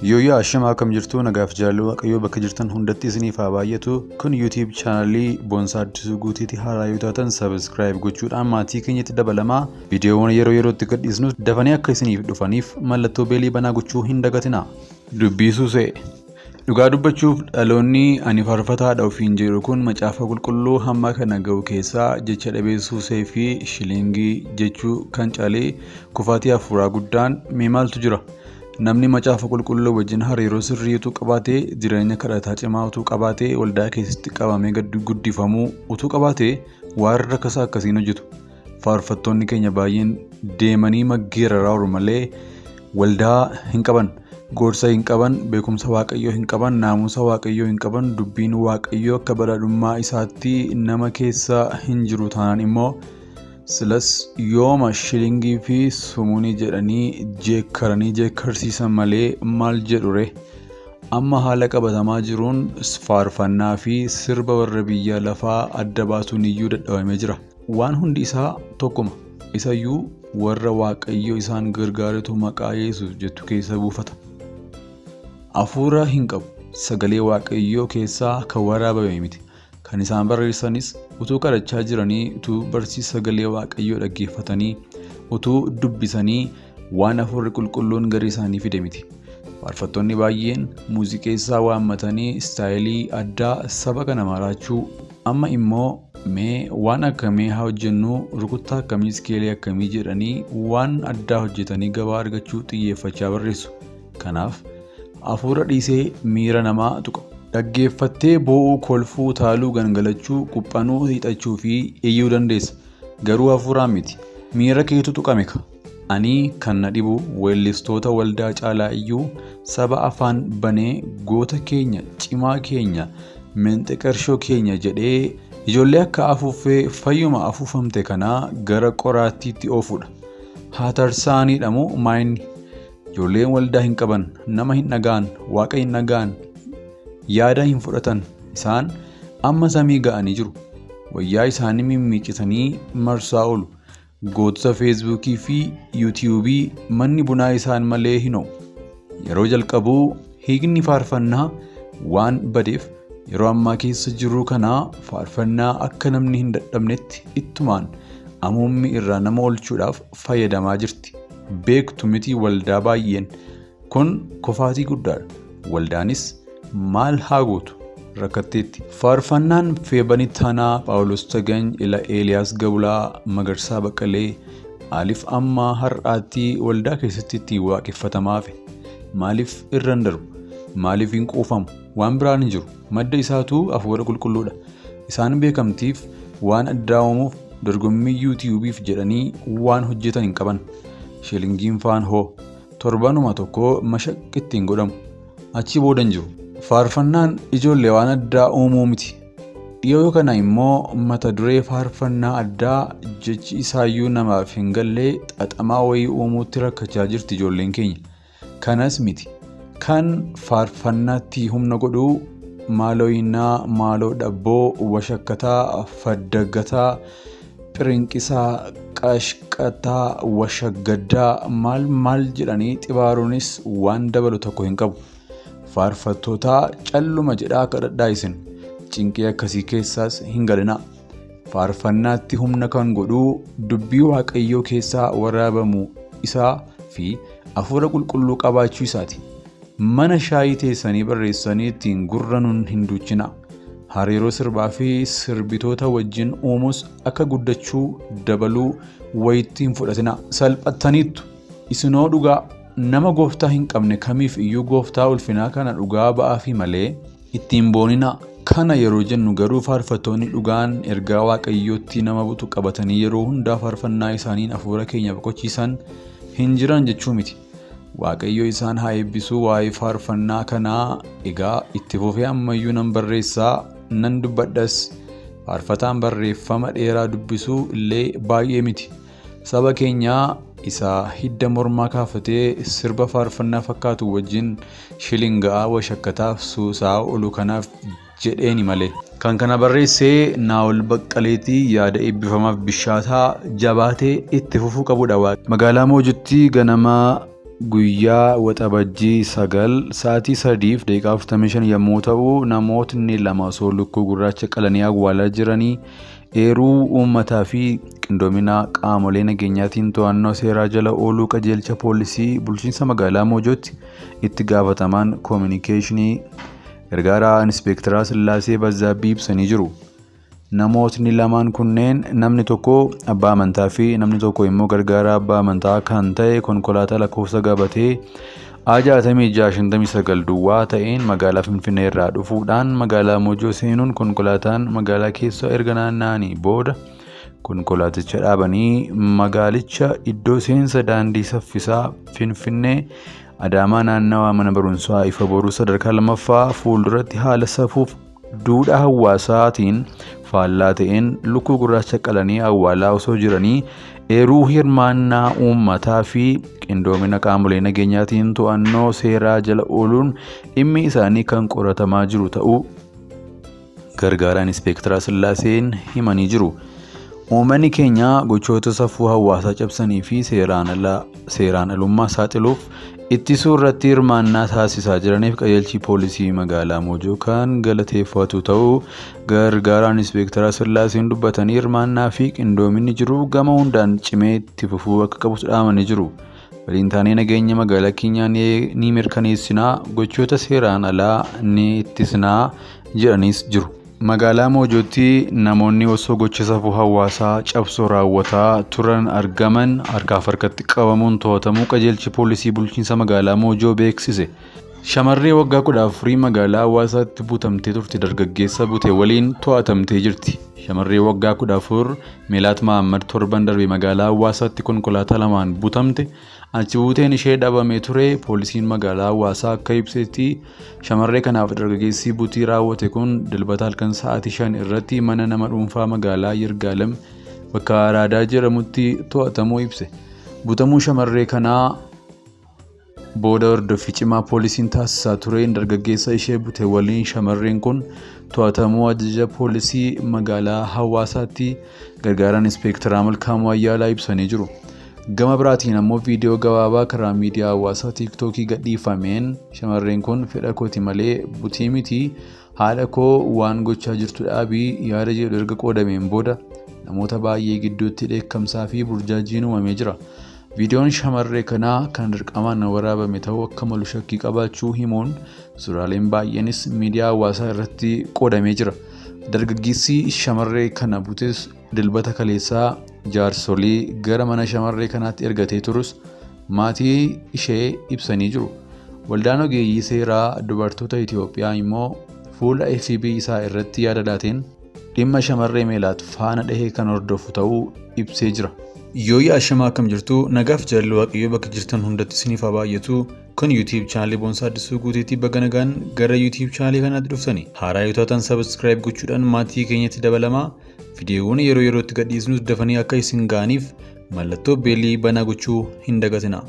Yooyyaa ashamaa akkam jirtu nagaaf jaalala Waaqayyoo bakka jirtan hundatti isiniif haa baay'atu. Kun YouTube chaanalii Boonsaa Addisuu Guutiitti haaraa yoo taatan subscribe gochuudhaan maatii keenyatti dabalamaa. Viidiyoowwan yeroo yerootti gadhiisnu dafanii akka isiniif dhufaniif mallattoo beelii banaa gochuu hin dagatinaa. Dubbii Suusee. Dhugaa dubbachuuf dhaloonni ani faarfataadha ofiin jedhu kun macaafa qulqulluu hamma kana ga'u keessaa jecha dhabee suusee fi shilingii jechuu kan caalee kufaatii hafuuraa guddaan mee maaltu jira? Namni macaafa qulqulluu wajjin hariiroo sirrii utuu qabaatee, jireenya kadhataa cimaa utuu qabaatee, waldaa keessatti qabamee guddifamuu utuu qabaatee waan rakkasaa akkasiin hojjetu. Faarfattoonni keenya baay'een deemanii maggeeraraa oolu malee waldaa hin qaban. Gorsa hin qaban, beekumsa Waaqayyoo hin qaban, naamusa Waaqayyoo hin qaban, dubbiin Waaqayyoo akka badhaadhummaa isaatti nama keessa hin jiru taanaan immoo silas yooma shilingii fi sumunii jedhanii jeekkaranii jeekkarsiisan malee maal jedhu ree? Amma haala qabatamaa jiruun faarfannaa fi sirba warra biyya lafaa adda baasuun iyyuu dadhabamee jira. Waan hundi isaa tokkuma. Isayyuu warra Waaqayyo isaan gargaaretu maqaa Yesuus jettu keessa buufata. Hafuura hin qabu. Sagalee Waaqayyoo keessaa kan waraabame miti. Kan isaan barreessanis utuu kadhachaa jiranii, utuu barsiisa sagalee Waaqayyoo dhaggeeffatanii, utuu dubbisanii waan hafuurri qulqulluun gara isaanii fide miti. Faarfattoonni baay'een muuziqeessaa waammatanii istaayilii addaa saba kana maraachuu, amma immoo mee waan akkamii haa hojjennu, rukuttaa akkamii, iskeelii akkamii jedhanii waan addaa hojjetanii gabaa argachuu xiyyeeffachaa barreessu. Kanaaf hafuura dhiisee miira namaa tuqa. Dhaggeeffattee boo'uu, kolfuu, taaluu, gangalachuu, quphanuu, hiixachuu fi iyyuu dandeessa. Garuu hafuuraan miti. Miira keetu tuqame ka. Ani kan na dhibu weellistoota waldaa caalaa iyyuu saba afaan banee goota keenya, cimaa keenya, minxiqarshoo keenya jedhee ijoollee akka afuuffee fayyuma afuufamte kanaa gara qoraattiitti oofudha. Haa tarsaaniidha moo maayinni? Ijoolleen waldaa hin qaban, nama hin dhaga'an, waaqa hin dhaga'an, yaada hin fudhatan. Isaan amma samii ga'anii jiru. Wayyaa isaanii mimmiicitanii marsaa oolu. Gootota Feesbuukii fi Yuutiyuubii manni bunaa isaan malee hin ho'u. Yeroo jalqabuu hiikni faarfannaa waan badeef yeroo ammaa keessa jirru kanaa faarfannaa akka namni hin dadhabnetti ittumaan amuummi irraa nama oolchuudhaaf fayyadamaa jirti. Beektu miti waldaa baay'een. Kun kufaatii guddaadha. Waldaanis maal haa gootu rakkatteetti. Faarfannaan Feebani Taanaa, Phaawulos Tagany, Eeliyaas Gabulaa, Magarsaa Baqqalee, Maaliif amma har'aatti waldaa keessatti ittiin waaqeffatamaa hafe? Maaliif irra hin darbu? Maaliif hin quufamu? Waan biraan hin jiru. Madda isaatu hafuura qulqulluudha. Isaan beekamtiif waan addaa uumuuf dorgommii yuutiyuubiif jedhanii waan hojjetan hin qaban. Shilingiin faan hoo torbanuma tokko mashaqqi ittiin godhamu. Achi booda hin jiru. Faarfannaan ijoollee waan addaa uumuu miti. Dhiyoo kana immoo mata duree faarfannaa addaa jechi isaayyuu namaaf hin galle xaxamaa wayii uumuutti rakkachaa jirti ijoolleen keenya. Kanas miti. Kan faarfannaatti humna godhu maalooyinaa, maaloo dhabboo, washakkataa, faddaggataa, phirinqisaa, qashqataa, washaggaddaa maal maal jedhanii xibaaruunis waan dabalu tokko hin qabu. Faarfattootaa calluma jedhaa kadhadhaa isin. Cinqii akkasii keessaas hin galinaa. Faarfannaatti humna kan godhu dubbii Waaqayyoo keessaa waraabamu isaa fi hafuura qulqulluu qabaachuu isaati. Mana shaayii teessanii barreessanii ittiin gurra nun hin duuchinaa. Hariiroo sirbaa fi sirbitoota wajjin uumuus akka guddachuu dabaluu wayitti hin fudhatinaa. Salphattaniittu isinoo dhugaa nama gooftaa hin qabne kamiif iyyuu gooftaa ulfinaa kana dhugaa ba'aafi malee ittiin booninaa. Kana yeroo jennu garuu faarfattoonni dhugaan ergaa Waaqayyootti nama butu qabatanii yeroo hundaa faarfannaa isaaniin hafuura keenya boqochiisan hin jiran jechuu miti. Waaqayyo isaan haa eebbisuu. Waa'ee faarfannaa kanaa egaa itti fufee ammayyuu nan barreessaa nan dubbadhas. Faarfataan barreeffama dheeraa dubbisuu illee baay'ee miti. Saba keenyaa isa hidda mormaa kaafatee sirba faarfannaa fakkaatu wajjin shilinga'aa washakkataaf suusaa oolu kanaaf jedheeni malee. Kan kana barreessee Naa'ol Baqqaleetii yaada eebbifamaaf bishaataa jabaatee itti fufuu qabudha. Magaalaa Moojitti ganama guyyaa Waxabajjii 9 sa'aatii 3:45 yommuu ta'u, namootni lama osoo lukkuu gurraacha qalanii awwaalaa jiranii eeruu uummataa fi qindoomina qaamolee nageenyaatiin to'annoo seeraa jala ooluu qajeelcha poolisii bulchiinsa magaalaa Moojootti itti gaafatamaan koominikeeshinii gargaaraa Inspeektaraa Sillaasee Bazzaabbii ibsanii jiru. Namootni lamaan kunneen namni tokko abbaa amantaa fi namni tokko immoo gargaaraa abbaa amantaa kan ta'e konkolaataa lakkoofsa gabatee A6659 duwwaa ta'een magaalaa Finfinnee irraa dhufuudhaan magaalaa Moojoo seenuun konkolaataan magaalaa keessa erga naanna'anii booda konkolaaticha dhaabanii magaalicha iddoo seensa daandii saffisaa Finfinnee Adaamaa naannawaa mana barumsaa Ifa Boruu sadarkaa lammaffaa fuulduratti haala safuuf duudhaa hawaasaatiin faallaa ta'een lukkuu gurraacha qalanii awwaalaa osoo jiranii eeruu hirmaannaa uummataa fi qindoomina qaamolee nageenyaatiin to'annoo seeraa jala ooluun dhimmi isaanii kan qoratamaa jiru ta'uu gargaaraan Inspeektaraa Sillaaseen himanii jiru. Uummanni keenya gochoota safuu hawaasaa cabsanii fi seeraan alummaa saaxiluuf ittisuu irratti hirmaannaa taasisaa jiraniif qajeelchi poolisii magaalaa Moojoo kan galateeffatu ta'uu gargaaraan Inspeektaraa Sillaaseen dubbatanii hirmaannaa fi qindoominni jiru gama hundaan cimee itti fufuu akka qabus dhaamanii jiru. Waliin taanee nageenya magaalaa keenyaa ni mirkaneessinaa, gochoota seeraan alaa ni ittisnaa jedhaniis jiru. Magaalaa Moojootti namoonni osoo gocha safuu hawaasaa cabsoo raawwataa turan argaman harkaaf harkatti qabamuun to'atamuu qajeelchi poolisii bulchiinsa magaalaa Moojoo beeksise. Shamarree waggaa 14 magaalaa Hawaasaatti butamtee turte dargaggeessa bute waliin to'atamtee jirti. Shamarree waggaa 14 Meelaat Mahammad torban darbe magaalaa Hawaasaatti konkolaataa lamaan butamte achi buuteen ishee dhabamee ture. Poolisiin magaalaa Hawaasaa akka ibsetti shamarree kanaaf dargaggeessi butii raawwate kun dilbata halkan sa'aatii 5 irratti mana nama dhuunfaa magaalaa Yirgaalem bakka Araadaa jedhamutti to'atamuu ibse. Butamuu shamarree kanaa booda hordoffii cimaa poolisiin taasisaa tureen dargaggeessa ishee bute waliin shamarreen kun to'atamuu ajaja poolisii magaalaa Hawaasaatti gargaaraan Inspeektaraa Malkaamuu Ayyaalaa ibsanii jiru. Gama biraatiin ammoo viidiyoo gabaabaa karaa miidiyaa hawaasaa tiiktookii gadhiifameen shamarreen kun fedha kooti malee butii miti, haadha koo waan gochaa jirtu dhaabii yaada jedhu erga qoodameen booda namoota baay'ee gidduutti dheekkamsaa fi burjaajiin uumamee jira. Viidiyoon shamarree kanaa kan dirqamaan waraabame ta'uu akka malu shakkii qabaachuu himuun suuraaleen baay'eenis miidiyaa hawaasaa irratti qoodamee jira. Dargaggeessi shamarree kana butes dilbata kaleessaa jaarsolii gara mana shamarree kanaatti ergatee turus maatii ishee ibsanii jiru. Waldaan ogeeyyii seeraa dubartoota Itoophiyaa immoo fuula FB isaa irratti yaada laateen dhimma shamarree Meelaat faana dhahee kan hordofu ta'uu ibsee jira. Yooyyaa ashamaa akkam jirtu, nagaaf jaalala waaqayyoo bakka jirtan hundatti isiniif haa baay'atu. Kun YouTube chaanalii Boonsaa Addisuu Guuteetti baga nagaan gara YouTube chaanalii kanaatti dhuftani. Haaraa yoo taatan subscribe gochuudhaan maatii keenyatti dabalamaa. Viidiyoowwan yeroo yerootti gadhiisnus dafanii akka isin ga'aniif mallattoo beelii banaa gochuu hin dagatina.